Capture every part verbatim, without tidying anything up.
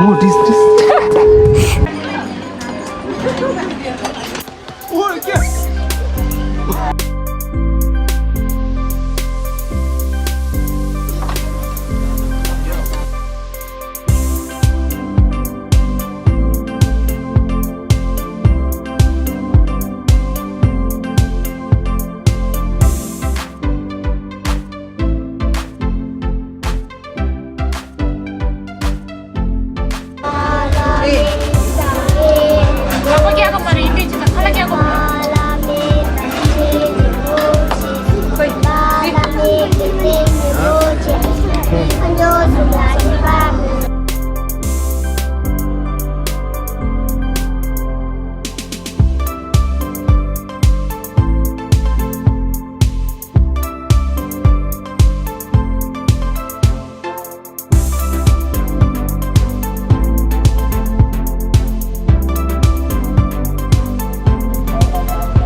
ངོ་དྲིས་དྲིས།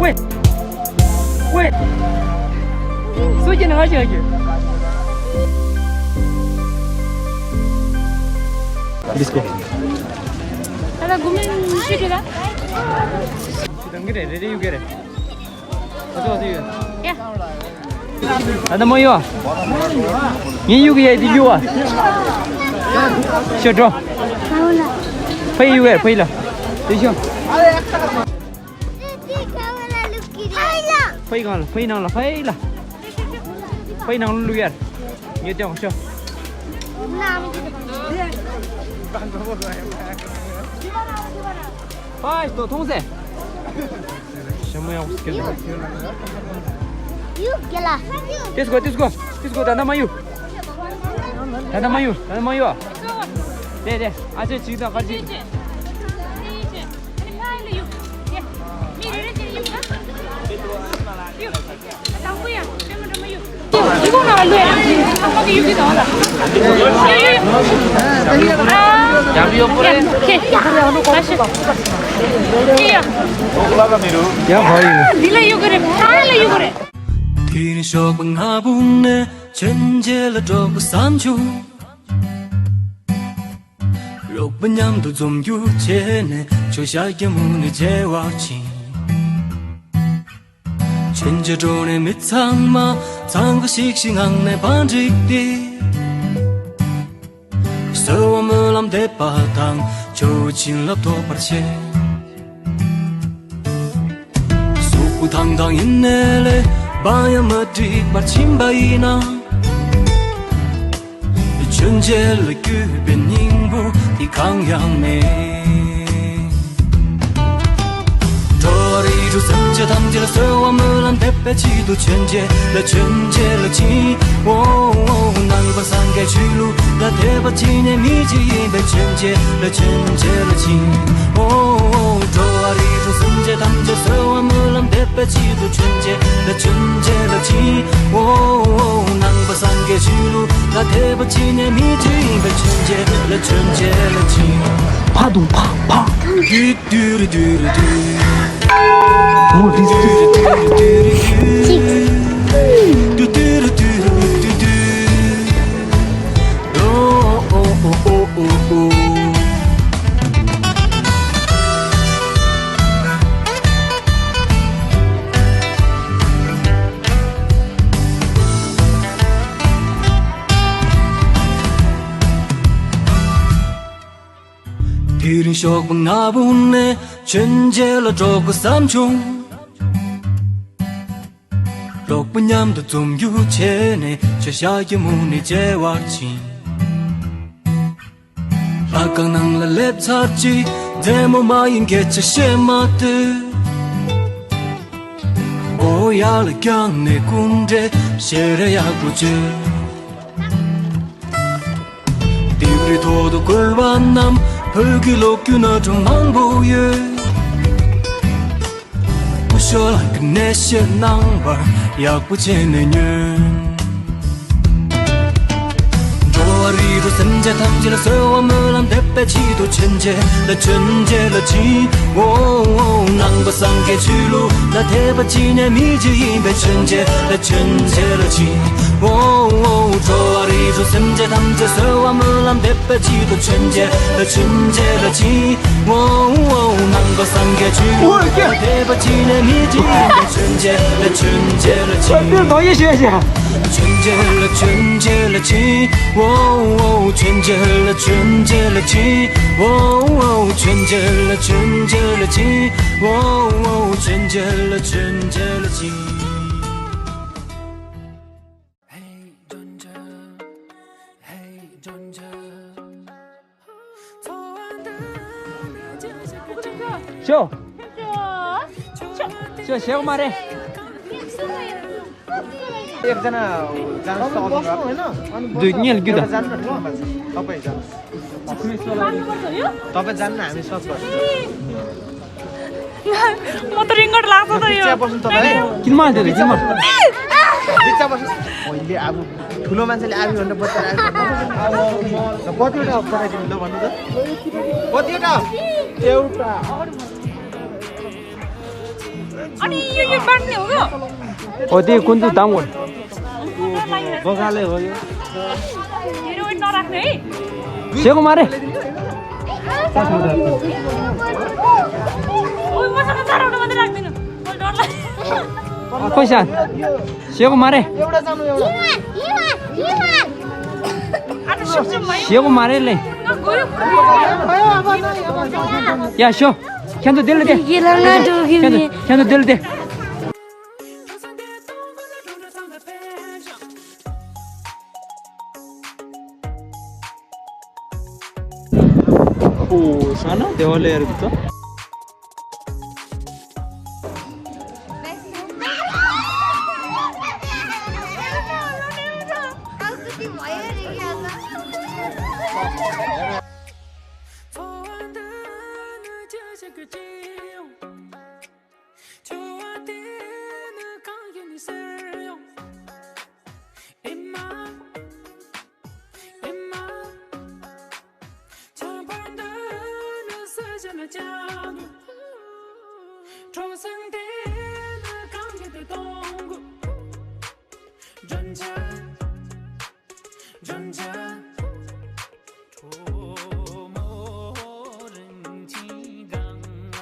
ཝེ། ཝེ། སུ་གྱིས་ང་ཞིག་གྱིས། ལིས་ཀོ། ད་ལྟ་དགུ་མིན་ཤི་དྲི་ལ། ཤི་དང་གི་རེད། རེ་རེ་ཡུ་གེ་རེད། ཨ་ཙི་ཨ་ཙི་ཡོད། ཡ། ད་ལྟ་མ་ཡོད། ངའི་ཡུག་ཡ་དེ་ཡུག་ཨ། ཤོ་འགྲོ། ཕ་ཡི་ཡུག་ཡ་ཕ་ཡི་ལ། དེ་ཤོ། ཕ་ཡི་གང་ལ་ཕ་ཡི་ནང་ལ་ཕ་ཡི་ལ། ཕ་ཡི་ནང་ལ་ལུག་ཡ། ངས་སྟོན་ཤོ། ཕ་ཡི་ཏོ་མཐོང་སེ། ཞྭ་མོ་ཡག་པོ་སྐྱེལ་འདུག་ཡུག་གེ་ལ། ཏིས་གོ་ཏིས་གོ་ཏིས་གོ། ད་ལྟ་མ་གཡུག་ད་ལྟ་མ་གཡུག་ད་ལྟ་མ་གཡུག་ཨ། དེ་དེ་ཨ་ཅེ་ཅིག་དང་གར་ཅིག་ཡ་ཧོ་ཡིན། དེ་རིང་ཞོགས་པ་སྔ་པོ་ནས་ཆོས་མཇལ་ལ་འགྲོ་དགོས་བསམ་བྱུང་། རོགས་པ་མཉམ་དུ་འཛོམས་རྒྱུ་བྱས་ནས་ཆུ་ཤག་གི་མུ་ནས་མཇལ་བར་ཕྱིན། ཆོས་མཇལ་འགྲོ་ནས་མི་ཚང་མ་འཚང་ཁ་ཤིག་ཤིག་ངང་ནས་བང་བསྒྲིགས་ཏེ། གསོལ་བ་སྨོན་ལམ་འདེབས་པ་དང་ཇོ་བོའི་བྱིན་རླབས་ཐོབ་པར་བྱས། གཟུགས་པོ་ཐང་ཐང་ཡིན་ནའི་ལས་བག་ཡངས་མ་བསྒྲིགས་པར་ཕྱིན་པ་ཡིན་ན། ཆོས་མཇལ་ལ་བསྐྱོད་པའི་སྙིང་པོ་དེ་གང་ཡང་མེད། འགྲོ་བ་རིགས་དྲུག་སེམས་ཅན་ཐམས་ཅད་ལ་གསོལ་བ་སྨོན་ལམ་འདེབས་པའི་ཆེད་དུ་ཆོས་མཇལ་ལ་ཆོས་མཇལ་ལ་ཕྱིན། འོ་ནང་པ་སངས་རྒྱས་ཆོས་ལུགས་ལ་དད་པ་བྱེད་མཁན་མི་གཅིག་ཡིན་པའི་ཆོས་མཇལ་ལ་ཆོས་མཇལ་ལ་ཕྱིན། འོ་འགྲོ་བ་རིགས་དྲུག་སེམས་ཅན་ཐམས་ཅད་གསོལ་བ་སྨོན་ལམ་འདེབས་པའི་ཆེད་དུ་ཆོས་མཇལ་ལ་ཆོས་མཇལ་ལ་ཕྱིན། འོ་ནང་པ་སངས་རྒྱས་ཆོས་ལུགས་ལ་དད་པ་བྱེད་མཁན་མི་གཅིག་ཡིན་པའི་ཆོས་མཇལ་ལ་ཆོས་མཇལ་ལ་ཕྱིན། ཕ་དུང་ཕ་ཕ། དུ་དུ་རུ་དུ་རུ་དུ། ངོ་རིས་དུ། གཅིག་དུ་དུ་རུ་དུ་རུ་དུ་དུ། འོ་འོ་འོ་འོ་འོ། དེ་རིང་ཞོགས་པ་སྔ་པོ་ནས་ཆོས་མཇལ་ལ་འགྲོ་དགོས་བསམ་བྱུང་། རོགས་པ་མཉམ་དུ་འཛོམས་རྒྱུ་བྱས་ནས་ཆུ་ཤག་གི་མུ་ནས་མཇལ་བར་ཕྱིན། ལྷ་ཁང་ནང་ལ་སླེབས་ཚར་རྗེས་མཛེས་མོ་མ་ཡིན་སྐད་ཆ་བཤད་མ་སྡོད། མགོ་བོ་ཡར་ལ་བརྐྱངས་ནས་སྐུ་འདྲ་ཞལ་རས་ཡག་པོ་བྱོས། ལྡེབས་རིས་ཐོག་ཏུ་བཀོད་པ་རྣམས་བོད་ཀྱི་ལོ་རྒྱུས་ནང་དུ་མང་པོ་ཡོད། སྐུ་ཞབས་ལགས་ཀྱིས་གནས་བཤད་གནང་བར་ཡག་པོ་བྱས་ནས་ཉོན། འགྲོ་བ་རིགས་དྲུག་ སེམས་ཅན་ཐམས་ཅད་ལ་གསོལ་བ་སྨོན་ལམ་འདེབས་པའི་ཆེད་དུ། མཆོད་མཇལ་ལ་མཆོད་མཇལ་ལ་མཆིས། ཨོ་ཨོ། ནང་པ་སངས་རྒྱས་ཆོས་ལུགས་ལ་དད་པ་བྱས་ནས་མི་གཅིག་ཡིན་པའི། མཆོད་མཇལ་ལ་མཆོད་མཇལ་ལ་མཆིས། ཨོ་ཨོ། འགྲོ་བ་རིགས་དྲུག་སེམས་ཅན་ཐམས་ཅད་གསོལ་བ་སྨོན་ལམ་འདེབས་པའི་ཆེད་དུ། མཆོད་མཇལ་ལ་མཆོད་མཇལ་ལ་མཆིས། ཨོ་ཨོ། ནང་པ་སངས་རྒྱས་ཆོས་ལུགས་ལ་དད་པ་བྱས་ནས་མི་གཅིག་ཡིན་པའི། མཆོད་མཇལ་ལ་མཆོད་མཇལ་ལ་མཆིས། མཆོད་མཇལ་ལ་མཆོད་མཇལ་ལ་མཆིས། ཨོ་ཨོ། མཆོད་མཇལ་ལ་མཆོད་མཇལ་ལ་མཆིས། ཨོ་ཨོ། མཆོད་མཇལ་ལ་མཆོད་མཇལ་ལ་མཆིས། ཨོ་ཨོ། མཆོད་མཇལ་ལ་མཆོད་མཇལ་ལ་མཆིས། ཤོ། ཤོ་ཤོ་ཤོ་མ་རེད། एकजना जान सक्नु दुई न्यल गीत तपाईँ जानु तपाईँ जान्न हामी सब गर्छ म त रिङ्गट लाग्छ त यो चिया बस्नु तपाईँ किनमा त्यो किनमा बिचमा बस्नु अहिले अब ठुलो मान्छेले आफूभन्दा बच्चा आएको कतिवटा पठाइदिनु ल भन्नु त कतिवटा एउटा अनि यो यो बाँड्ने हो र हो त्यही कुन चाहिँ दाम हो बगाले हो यो हेरोइन नराख्ने है सेको मारे ओइ मसँग चराउनु मात्रै राख्दिनु मलाई डर लाग्छ पैसा सेको मारे सेको मारेले या सो ཁྱེད་ཚོ་དེ་ལ་དེ། ཁྱེད་ཚོ་དེ་ལ་དེ། ཁོ་ས་ན་དེ་བ་ལེ་ཡར་གི་ཚོ། འགྱུར་བ་དེ་ནི་གང་ཡིན་ཟེར་ཡོང་། ཨེ་མ། ཨེ་མ། ཆགས་པ་འདི་ནི་སུ་ཞིག་ལ་བཅངས་དགོས། འཕྲོ་བཟང་དེ་ནི་གང་ཡིན་དུ་གཏོང་དགོས། འདྲོན་ཆ། འདྲོན་ཆ། གྲོ་མོ་རིན་ཆེན་སྒང་ལ་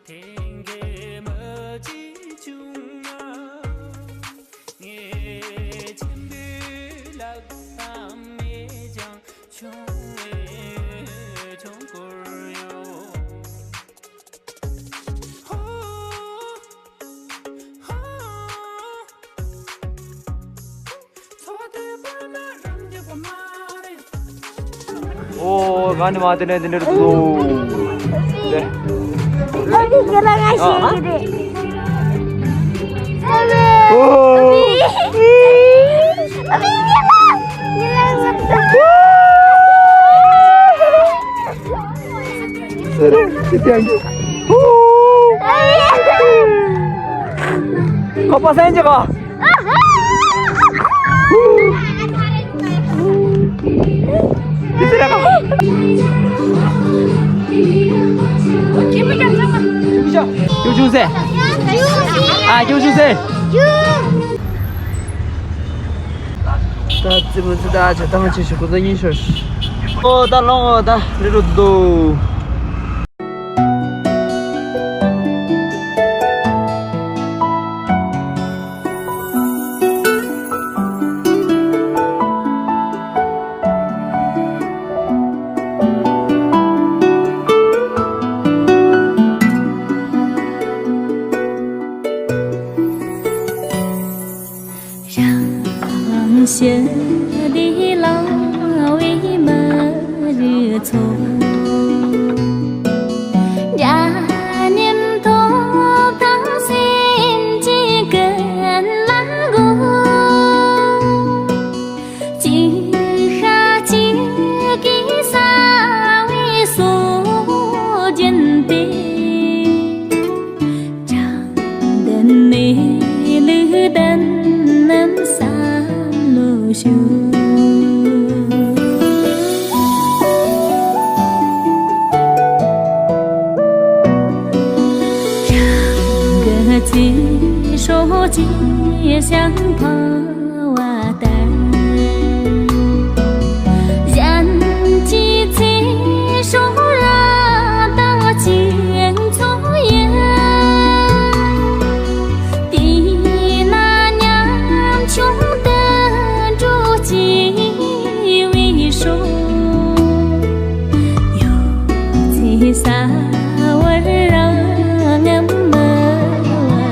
དེང་གི་མི་གཅིག་བྱུང་ན། ངས་ཆེན་པོའི་ལག་པ་མེད་ཀྱང་ཆུང་བའི་ཆུང་སྐོར་ཡོད། ཧོ། ཧོ། འཚོ་བ་དེ་བར་ན་རང་རྒྱུད་པ་མ་རེད། ཨོ། ག་ནི་མ་དེ་ནས་དེ་འདྲ་འདུག་ཟེར། ཨ་ནི་ཁྱེད་ལ་ང་ཤེས་ཀྱི་རེད། ཨོ། ཁོ་པ་སེང་ཅིག་ག་ཀྱུ་ཆུང་སེ། ཨ་ཀྱུ་ཆུང་སེ། ད་ཙི་མོ་ཙི་ད་ཆ་ཐང་ཆེ་ཞུ་ཁོ་ཚོ་གཉིས་ཤོར། ཨོ་ད་ལོང་ཨོ་ད་རི་རུ་དུ། རང་ཞི་བདེ་ལ་བའི་མ་རུ་ཚོ། འདྲ་མཉམ་ཐོབ་ཐང་སེམས་ཀྱི་ཀུན་ལ་དགོས། གཅིག་ཤ་གཅིག་གིས་ཟ་བའི་སྲོལ་རྒྱུན་དེ། དྲང་བདེན་མེད་ལུགས་ལྡན་ནམ་བསམ་བློ་ཞུ། ཞིང་འཕོ་བ་ལྟར། གཞན་གྱི་ཚེ་སྲོག་རབ་དང་གཅིག་མཚུངས་ཡིན། དེས་ན་ཉམ་ཆུང་དུད་འགྲོ་སྐྱེ་བའི་སྲོག་ཡོད་ཚེ་ས་བར་རང་ངམ་མི་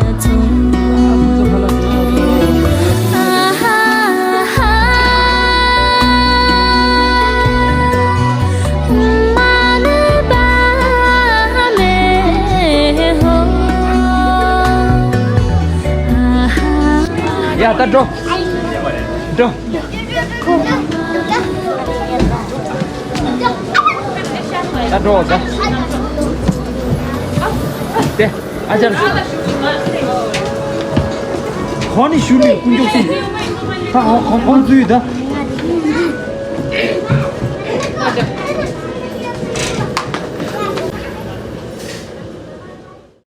མཚུངས། ཨ་ཧ་ཧ། མ་ཎི་པདྨེ་ཧཱུྃ། ཨ་ཧ། ཡ་ད་འགྲོ། འགྲོ། ད་འགྲོ་ད། དེ་ཨ་ཅར། ཁོ་ནི་ཞུ་ལི་དཀོན་མཆོག་གསུམ། ད་ཁོ་ཁོ་ཁོང་ཚུའི་ད།